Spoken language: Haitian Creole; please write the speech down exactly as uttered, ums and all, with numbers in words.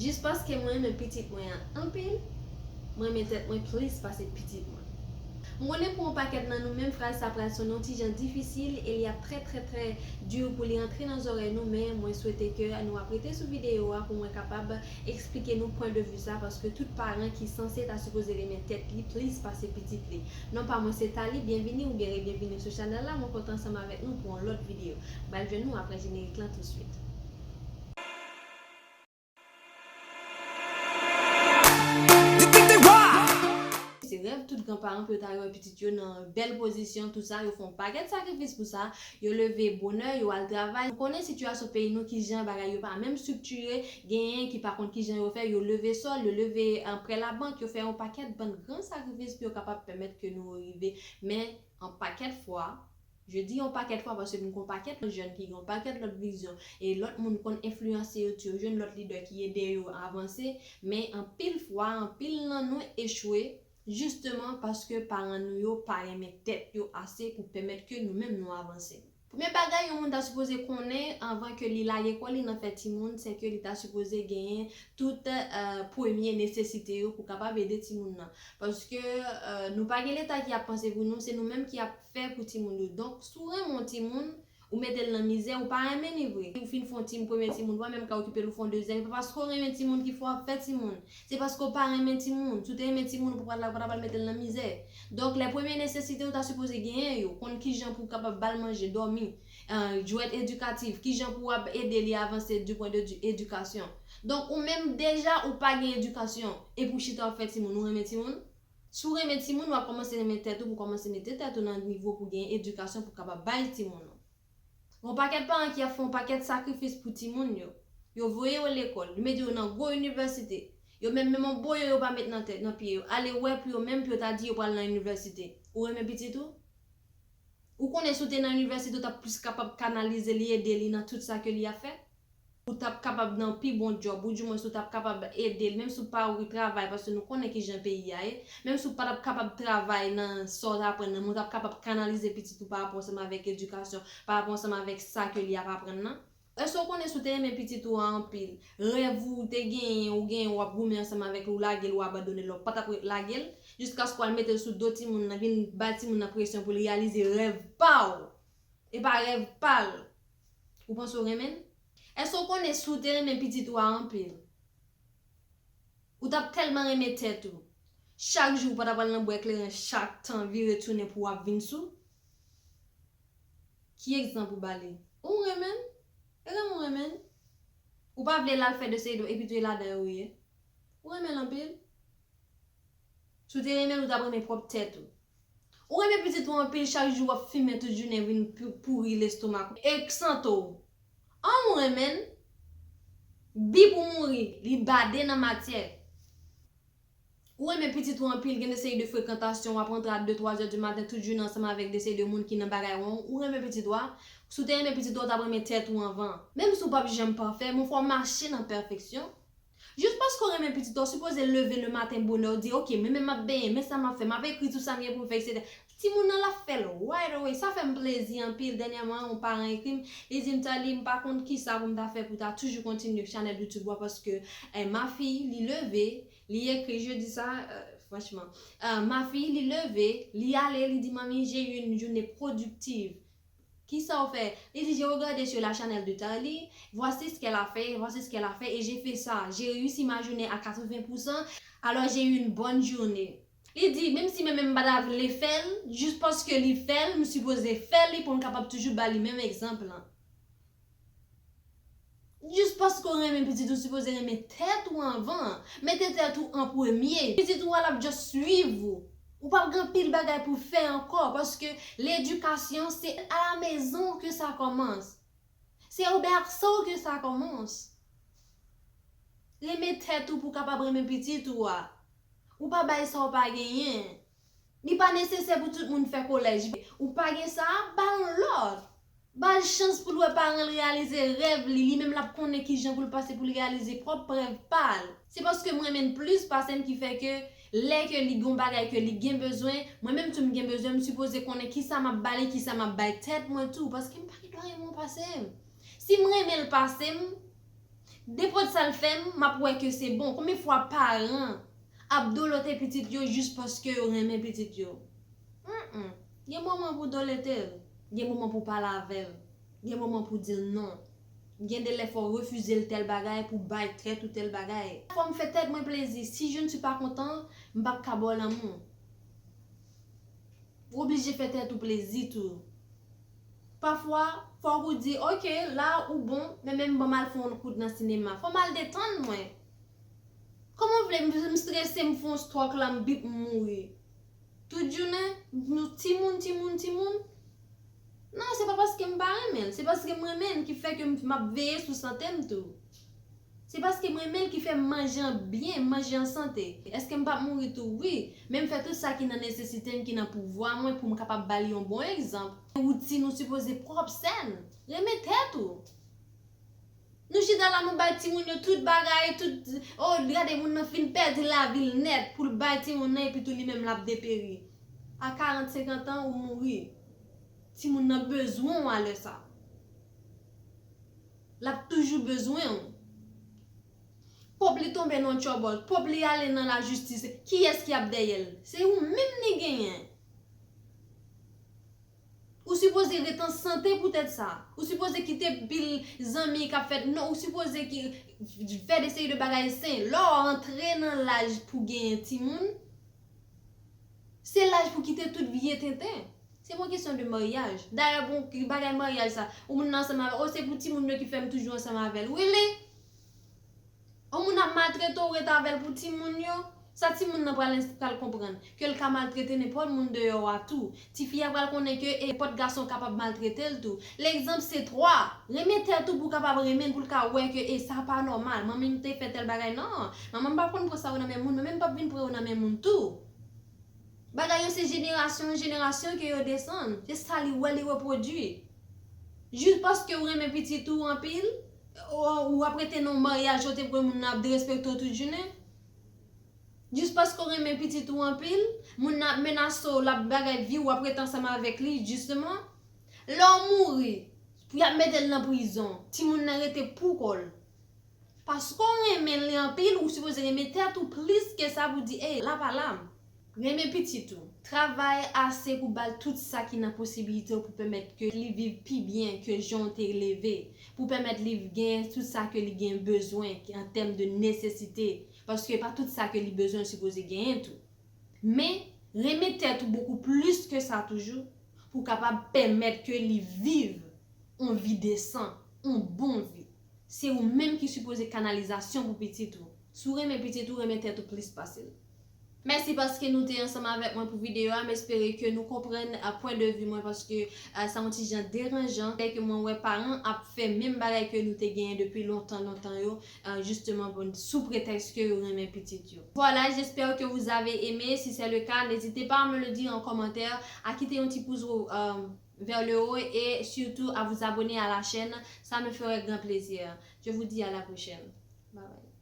Jis paske mwen renmen pitit mwen an anpil, mwen renmen tèt mwen plis pase pitit mwen. M konnen pou yon pakèt nan nou menm fraz sa pral sonnen yon ti jan difisil e li ap trè trè trè di pou li antre nan zòrèy nou, men mwen swete ke nou ap rete sou videyo a pou mwen kapab eksplike nou pwen de vi sa, paske tout paran ki sanse ta sipoze renmen tèt li plis pase pitit li. Non pa mwen se Thalie, byenvini oubyen rebyenvini sou chanèl la, mwen kontan ansanm avèk nou pou yon lòt videyo. M pral jwenn nou apre jenerik lan touswit. Se rèv tout granparan pou yo ta wè pitit yo nan bèl pozisyon, tout sa, yo fè yon pakèt sakrifis pou sa, yo leve bonè, yo al travay. Nou konnen sitiyasyon peyi nou, kijan bagay yo pa menm estriktire, genyen ki pa konn kijan yo fè, yo leve sòl, yo leve, eh, prè labank, yo fè yon pakèt bann gran sakrifis pou yo kapab pèmèt ke nou rive. Men, yon pakèt fwa, je di yon pakèt fwa paske nou gen yon pakèt lòt jèn ki gen yon pakèt lòt vizyon e lòt moun konn enfliyanse yo, ti yo jwenn lòt lidè ki ede yo avanse, men anpil fwa, anpil nan nou echwe, jisteman paske paran nou yo pa renmen tèt yo ase pou pèmèt ke nou menm nou avanse. Premye bagay yon moun ta sipoze konnen anvan ke li lage kò li nan fè timoun, se ke li ta sipoze genyen tout, eh, premye nesesite yo pou kapab ede timoun nan. Paske, eh, nou pa gen leta ki ap panse pou nou, se nou menm ki ap fè pou timoun yo. Donk, si w renmen yon timoun, ou mete l nan mizè, ou pa renmen li vre. Ou fin fè yon timoun, premye timoun, ou pa menm ka okipe l, ou fè yon dezyèm, e pa paske w renmen timoun ki fè w ap fè timoun. Se paske w pa renmen timoun. Si w te renmen timoun, ou pa pral, pa ta pral mete l nan mizè. Donk, lè premye nesesite ou ta sipoze genyen yo, konn kijan pou w kapab ba l manje, dòmi, eh, jwèt edikatif, kijan pou w ap ede li avanse du point de vue edikasyon. Donk, ou menm deja ou pa gen edikasyon, epi w chita w ap fè timoun, ou renmen timoun? Si w renmen timoun, w ap kòmanse renmen tèt ou, pou w kòmanse mete tèt ou nan nivo pou w gen edikasyon pou w kapab bay timoun ou. Yon pakèt paran ki ap fè yon pakèt sakrifis pou timoun yo. Yo voye yo lekòl, yo mete yo nan gwo inivèsite. Yo menm, menm yon boyo yo pa met nan tèt, nan pye yo. Ale wè pou yo menm, pou yo ta di yo pral nan inivèsite. Ou renmen pitit ou? Ou konnen si w te nan inivèsite, ou t ap plis kapab kanalize li, ede li nan tout sa ke li ap fè? Ou t ap kapab nan pi bon djòb, ou dimwens ou t ap kapab ede l, menm si w pa travay, paske nou konnen kijan peyi a ye, menm si w pa t ap kapab travay nan sa w t aprann nan, men w t ap kapab kanalize pitit ou pa rapò ansanm avèk edikasyon, pa rapò ansanm avèk sa ke li ap aprann nan. Èske w konnen si w te renmen pitit ou a anpil, rèv ou te genyen, ou genyen, w ap goumen ansanm avèk li, ou lage l, ou abandone l, w pa t ap lage l, jiskaske w al mete l sou do timoun nan, vin bay timoun nan presyon pou l reyalize rèv pa w, e pa rèv pa l. Ou panse w renmen l? Èske w konnen si w te renmen pitit ou a anpil, ou t ap tèlman renmen tèt ou, chak jou ou pa t ap pral nan bwè kleren, chak tan vire tounen pou w ap vin sou? Ki egzanp ou ba li? Ou renmen l? E renmen w renmen l? Ou pa vle l al fè de seri de, epi tou e ladan yo ou ye? Ou renmen l anpil? Si w te renmen l, ou t ap renmen pwòp tèt ou. Ou renmen pitit ou anpil, chak jou w ap fimen tout jounen vin pou-, pouri lestomak ou. Ek sante w. An ou renmen l? Bib ou mouri, li bade nan matyè. Ou renmen pitit ou anpil, gen de seri de frekantasyon, w ap rantre a de, twa zè di maten, tout jounen ansanm avèk de seri de moun ki nan bagay wrong. Ou renmen pitit ou a? Si w te renmen pitit ou a, w t ap renmen tèt ou anvan. Menm si w p ap janm pafè, men fò w mache nan pèfeksyon. Jis paske w renmen pitit ou, w sipoze leve lematen bonè, w di, "Ok, men, men m ap benyen, men sa m ap fè, m ap ekri tout sa m gen pou m fè, etsetera" Timoun nan l ap fè l right away. Sa fè m plezi anpil. Dènyèman, yon paran ekri m, li di m, "Thalie, m pa konn kisa pou m ta fè pou ta toujou kontinye chanèl YouTube ou a, paske, eh, ma fille, li leve, li ekri, je dis sa, eh, franchman, eh, ma fille, li leve, li ale, li di, 'Manmi, j'ai eu une journée productive.'" Kisa w fè? Li di, "J'ai regardé sur la channel de Thalie, voici ce qu'elle a fait, voici ce qu'elle a fait, et j'ai fait ça. J'ai réussi ma journée à quatre-vingts pour cent, alors j'ai eu une bonne journée." Li di, menm si mwen menm m pa ta vle fè l, jis paske li fè l, m sipoze fè li pou m kapab toujou ba li menm egzanp lan. Jis paske w renmen pitit ou, sipoze renmen tèt ou anvan. Mete tèt ou an premye. Pitit ou a l ap just swiv ou. Ou p ap gen anpil bagay pou fè ankò, paske ledikasyon, se a la mezon ke sa kòmanse. Se o bèso ke sa kòmanse. Renmen tèt ou pou w kapab renmen pitit ou a. Ou pa bay sa w pa genyen. Li pa nesesè pou tout moun fè kolèj. Ou pa gen sa, ba l yon lòt. Ba l chans pou l wè paran l reyalize rèv li. Li menm l ap konnen kijan pou l pase pou l reyalize pwòp rèv pa l. Se paske m renmen l plis pase m ki fè ke lè ke li gen yon bagay ke li gen bezwen, mwen menm tou m gen bezwen, m sipoze konnen kisa m ap ba li, kisa m ap bay tèt mwen tou. Paske m pa gen dwa renmen w pase m. Si m renmen l pase m, Nenpòt sa l fè m, m ap wè ke se bon. Konbyen fwa paran ap dolote pitit yo jis paske yo renmen pitit yo? Mm-mm. Gen moman pou dolote l. Gen moman pou pale avè l. Gen moman pou di l non. Gen de lè fò w refize l tèl bagay pou bay tèt ou tèl bagay. Fò m fè tèt mwen plezi. Si je ne suis pas content, m p ap ka ba w lanmou. Ou oblije fè tèt ou plezi tou. Pafwa, fòk ou di, "Ok, la ou bon, men menm ban m al fè yon kout nan sinema." Fò m al detann mwen. Kòman w vle m, m strese, m fè yon stroke la, m bip, m mouri? Tout jounen, nou timoun, timoun, timoun. Non, se pa paske m pa renmen l, se paske m renmen l ki fè ke m, m ap veye sou sante m tou. Se paske m renmen l ki fè m manje an byen, m manje an sante. Èske m p ap mouri tou? Wi. Men m fè tout sa ki nan nesesite m, ki nan pouvwa mwen pou m kapab ba li yon bon egzanp. Woutin ou sipoze pwòp, sèn. Renmen tèt ou. Nou chita la, nou bay timoun yo tout bagay, tout, oh, gade moun nan fin pèdi lavi l nèt pou l bay timoun nan, epi tou li menm l ap deperi. A karant, senkant an, ou mouri. Timoun nan bezwen w a lè sa. L ap toujou bezwen w. Pòp li tonbe nan tchòbòl, pòp li ale nan lajistis, kiyès ki ap dèyè l? Se ou menm li genyen. Ou sipoze ret an sante poutèt sa. Ou sipoze kite pil zanmi k ap fèt. Non, ou sipoze ki, fè de seri de bagay sen. Lè w antre nan laj pou genyen timoun, se laj pou kite tout vye tenten. Se pa yon kesyon de maryaj. Dayè, bon, ki bagay maryaj sa? Ou moun nan ansanm avè, oh, se pou timoun yo ki fè m toujou ansanm avè l. Really? Yon moun ap maltrete w, ou ret avè l pou timoun yo. Sa timoun nan pral, pral konprann? Ke l ka maltrete nenpòt moun deyò a tou. Tifi a pral konnen ke e, nenpòt gason kapab maltrete l tou. Legzanp se twa. Renmen tèt ou pou w kapab renmen l, pou l ka wè ke e, sa pa nòmal. Manmi m te fè tèl bagay. Non, manman m p ap konn pran sa yo nan men moun, manman m p ap vin pran yo nan men moun tou. Bagay yo se jenerasyon an jenerasyon ke yo desann. Se sa li wè, li repwodui. Jis paske w renmen pitit ou anpil, ou, ou ap rete nan yon maryaj kote premye moun nan ap derespekte w tout jounen. Jis paske w renmen pitit ou anpil, moun nan ap menase w, l ap bagay vi w, w ap rete ansanm avèk li, jisteman. Lè w mouri, pou y ap mete l nan prizon, timoun nan rete pou kò l. Paske w renmen li anpil, ou sipoze renmen tèt ou plis ke sa pou di, "Ey, la pa la m." Renmen pitit ou. Travay ase pou ba l tout sa ki nan posibilite w pou pèmèt ke li viv pi byen ke jan w te leve, pou pèmèt li gen tout sa ke li gen bezwen an tèm de nesesite, paske pa tout sa ke li bezwen l sipoze genyen tou. Men, renmen tèt ou bokou plis ke sa toujou, pou kapab pèmèt ke li viv yon vi desan, yon bon vi. Se ou menm ki sipoze kanalizasyon pou pitit ou. Si w renmen pitit ou, renmen tèt ou plis pase l. Mèsi paske nou te ansanm avèk mwen pou videyo a. M espere ke nou konprann, a, pwen de vi mwen, paske, a, sa yon ti jan deranjan. Lè ke mwen wè paran ap fè menm bagay ke nou te genyen depi lontan, lontan yo, a, jisteman, bon, sou pretèks ke yo renmen pitit yo. Voilà, j'espère que vous avez aimé. Si c'est le cas, n'hésitez pas à me le dire en commentaire, à quitter un petit pouce, euh, vers le haut et surtout à vous abonner à la chaîne. Ça me ferait grand plaisir. Je vous dis à la prochaine. Bye bye.